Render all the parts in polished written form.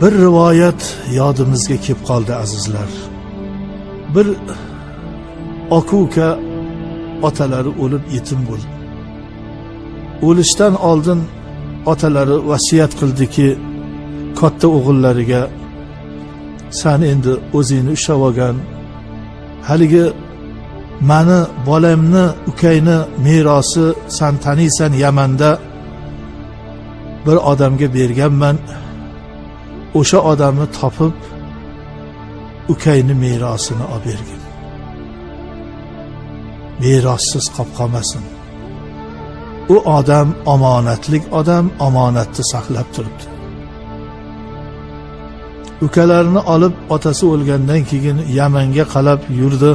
Bir rivoyat yodimizga kelib qoldi azizlar. Bir aka-uka otalari o'lib yetim bo'ldi. O'lishdan oldin otalari vasiyat qildiki, katta o'g'illariga: "Sen endi o'zingni ushlab olgan, haligi mani bolamni, ukangni merosi, sen taniysan, Yamanda bir odamga berganman, o'sha odamni topib ukangni merosini olib bergin, merossiz qolib qolmasin. U odam omonatlik odam, omonatni saqlab turibdi." Ukalarini olib otasi o'lgandan keyin Yamanga qalab yurdi.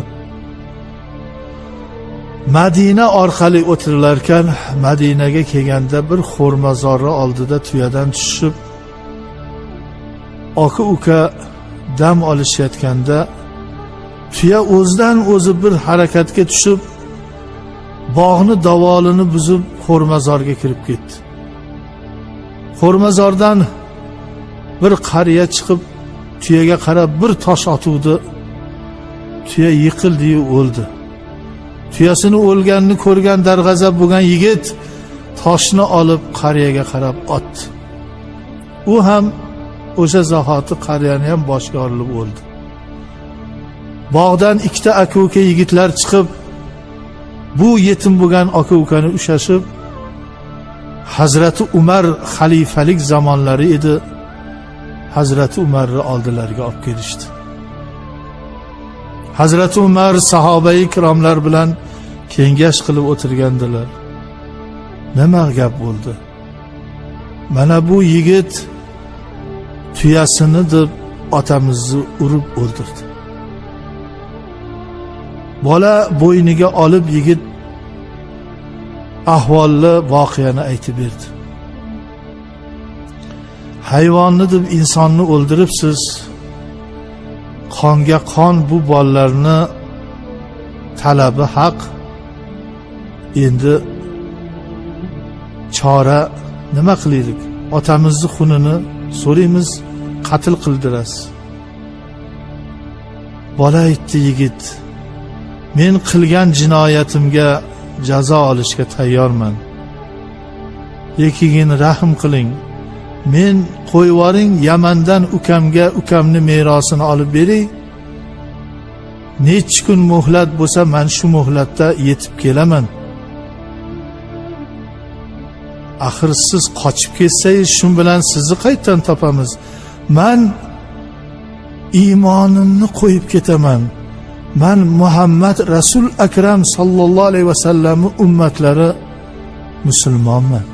Madina orqali o'tirilarkan, Madinaga kelganda bir xurmazorni oldida tuyadan tushib, aka-uka dam olishayotganda tuya o'zidan o'zi bir harakatga tushib, bog'ni davolini buzib xurmazorga kirib ketdi. Xurmazordan bir qariya chiqib tuyaga qarab bir tosh otuvdi. Tuya yiqildi-yu o'ldi. Tuyasini o'lganini ko'rgan darg'azab bo'lgan yigit toshni olib qariyaga qarab otdi. U ham o'sha zahoti qariyani ham boshiga orilib o'ldi. Bog'dan ikkita aka-uka yigitlar chiqib, bu yetim bo'lgan aka-ukani ushashib, Hazrati Umar xalifalik zamonlari edi. Hazrati Umarni oldilariga olib kelishdi. Hazrati Umar sahobai ikromlar bilan kengash qilib o'tirgandilar. Nima gap bo'ldi? Mana bu yigit tuyasini deb otamizni urib o'ldirdi. Bola bo'yniga olib yigit ahvolli voqeani aytib berdi. Hayvonni deb insonni o'ldiribsiz. Qonga qon, bu bolalarni talabi haq. Endi chora nima qilaylik? Otamizni xunini so'raymiz, qatl qildirasiz. Bola aytdi: yigit, men qilgan jinoyatimga jazo olishga tayyorman. Lekin rahm qiling. Men qo'yvoring, Yamandan ukamga ukamni merosini olib bering. Necha kun muhlat bo'lsa, men shu muhlatda yetib kelaman. Axir siz qochib ketsangiz, shu bilan sizni qayerdan topamiz? Men iymonimni qo'yib ketaman. Men Muhammad Rasul Akram sallallohu alayhi vasallamning ummatlari musulmonman.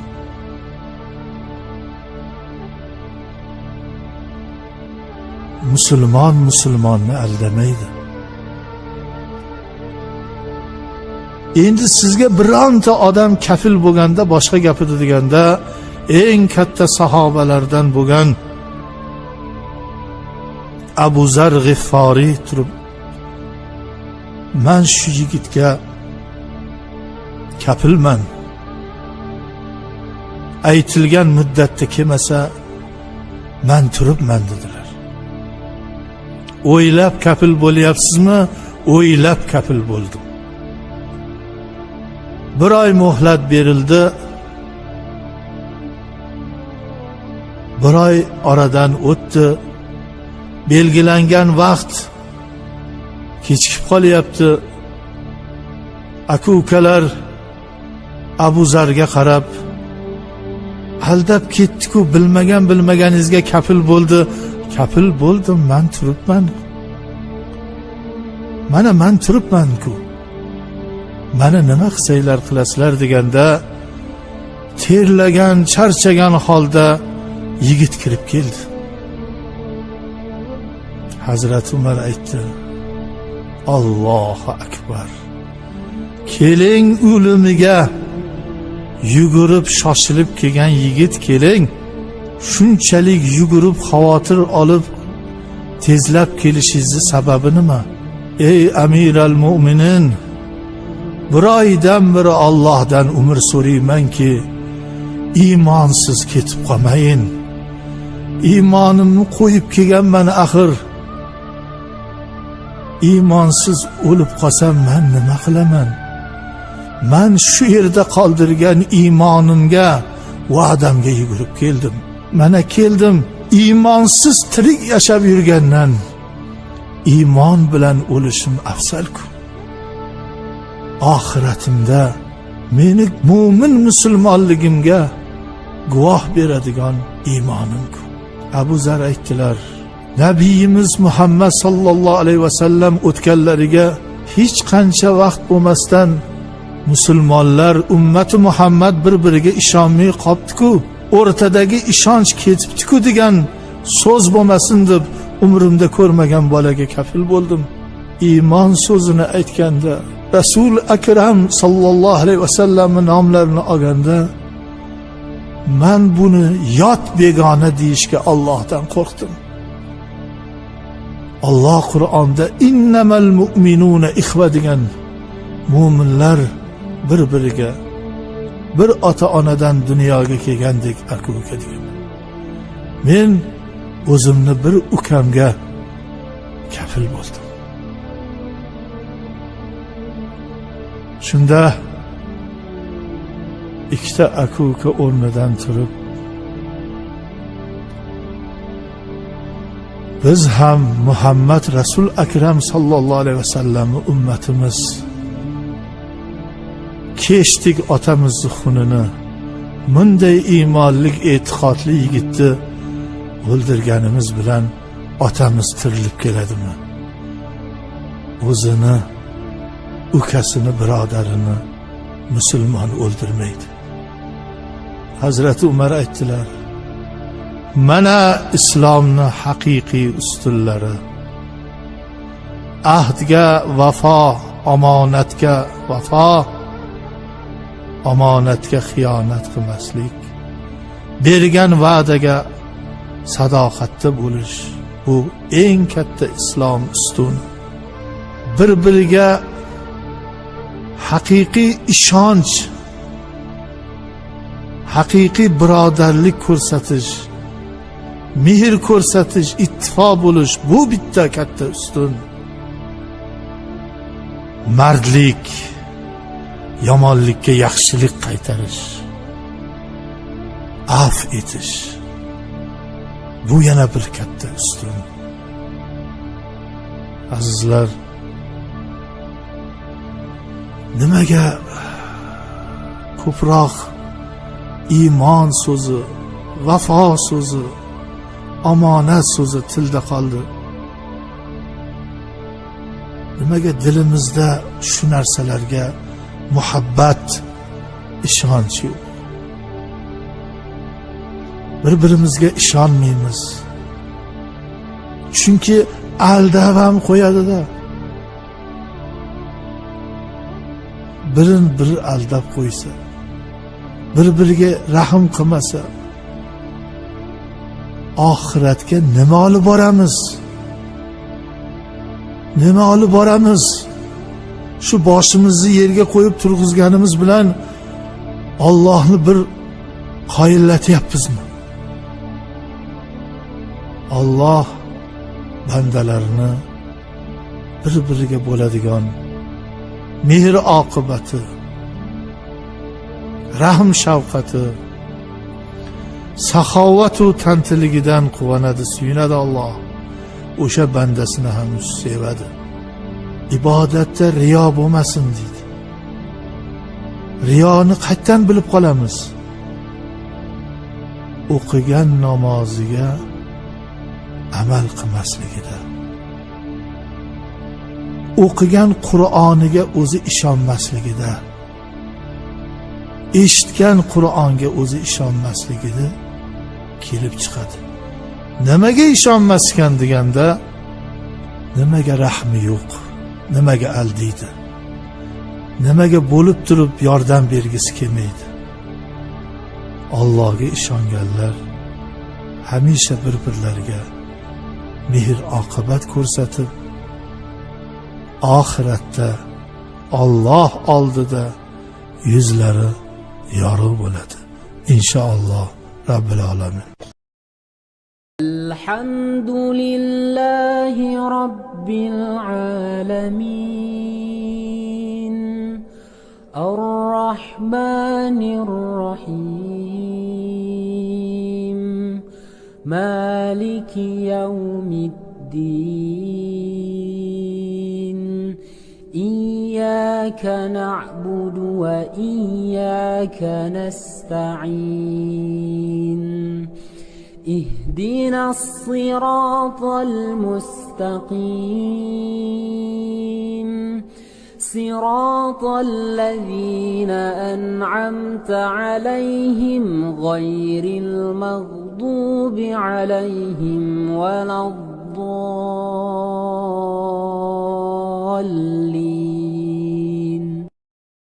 Musulmon musulmonni aldamaydi. Endi sizga bironta odam kafil bo'lganda boshqa gap edi deganda, eng katta sahobalardan bo'lgan Abu Zar G'ifforiy turib, men shu yigitga kafilman. Aytilgan muddatda kelmasa, men turibman dedilar. O'ylab kafil bo'lyapsizmi? O'ylab kafil bo'ldim. Bir oy muhlat berildi. Bir oy oradan o'tdi. Belgilangan vaqt kechikib qolyapti. Aka-ukalar Abu Zarga qarab, aldab ketdi-ku, bilmagan bilmaganingizga kafil bo'ldi. Kafil bo'ldim, men turibman. Mana men turibman-ku. Mana nima qilsanglar qilasizlar deganda, terlagan, charchagan holda yigit kirib keldi. Hazrati Umar aytdi: Allohu akbar. Keling, o'limiga yugurib shoshilib kelgan yigit, keling. Shunchalik yugurib xavotir olib tezlab kelishingizni sababi nima? Ey amiral mu'minin, bir oydan beri Allohdan umr so'raymanki, iymonsiz ketib qolmayin. Iymonimni qo'yib kelganman axir. Iymonsiz o'lib qolsam men nima qilaman? Men shu yerda qoldirgan iymonimga, va'damga yugurib keldim. Mana keldim. Iymonsiz tirik yashab yurgandan iymon bilan o'lishim afzal-ku. Oxiratimda meni mo'min musulmonligimga guvoh beradigan iymonim-ku. Abu Zar aytdilar, Nabiyimiz Muhammad sallallohu alayhi vasallam o'tganlariga hech qancha vaqt bo'lmasdan musulmonlar ummati Muhammad bir-biriga ishonmay qopti-ku, o'rtadagi ishonch ketibdi-ku degan so'z bo'lmasin deb umrimda ko'rmagan bolaga kafil bo'ldim. Iymon so'zini aytganda, Rasul Akram sallallohu alayhi vasallamning nomlarini olganda, men buni yot begona deyishga Allohdan qo'rqdim. Alloh Qur'onda innamal mu'minuna ixva degan, mo'minlar bir-biriga bir ota-onadan dunyoga kelgandek aka uka degan. Men o'zimni bir ukamga kafil bo'ldim. Shunda ikkita aka uka o'rnidan turib, biz ham Muhammad Rasul Akram sallallohu alayhi vasallamning ummatimiz, kechdik otamizni xunini, bunday iymonlik e'tiqodli yigitni o'ldirganimiz bilan otamiz tirilib keladimi? O'zini ukasini, birodarini musulmon o'ldirmaydi. Hazrati Umar aytdilar, mana islomni haqiqiy ustunlari. Ahdga vafo, omonatga vafo, omonatga xiyonat qilmaslik, bergan va'daga sadoqatda bo'lish, bu eng katta islom ustuni. Bir-biriga haqiqiy ishonch, haqiqiy birodarlik ko'rsatish, mehr ko'rsatish, ittifoq bo'lish, bu bitta katta ustun. Mardlik, yomonlikka yaxshilik qaytarish, af etish, bu yana bir katta ustun. Azizlar, nimaga ko'proq iymon so'zi, vafo so'zi, omonat so'zi tilda qoldi? Nimaga dilimizda shu narsalarga muhabbat, ishonch yo'q? Bir-birimizga ishonmaymiz. Chunki aldab ham qo'yadi-da. Birin biri aldab qo'ysa, bir-biriga rahm qilmasa, oxiratga nima olib boramiz? Nima olib boramiz? Shu boshimizni yerga qo'yib turg'izganimiz bilan Allohni bir qoyillatyapmizmi? Alloh bandalarini bir-biriga bo'ladigan mehr oqibati, rahm shafqati, saxovatu tantiligidan quvonadi, suyunadi Alloh. O'sha bandasini ham sevadi. Ibodatda riyo bo'lmasin deydi. Riyoni qayerdan bilib qolamiz? O'qigan namoziga amal qilmasligida, o'qigan Qur'oniga o'zi ishonmasligida, eshitgan Qur'onga o'zi ishonmasligida kelib chiqadi. Nimaga ishonmas ekan deganda, nimaga rahmi yo'q, nimaga aldiydi, nimaga bo'lib turib yordam bergisi kelmaydi. Allohga ishonganlar hamisha bir-birlariga mehr oqibat ko'rsatib, oxiratda Alloh oldida yuzlari yorug' bo'ladi. Inshaalloh Rabbil alamin. الحمد لله رب العالمين الرحمن الرحيم مالك يوم الدين إياك نعبد وإياك نستعين اهدنا الصراط المستقيم صراط الذين أنعمت عليهم غير المغضوب عليهم ولا الضالين.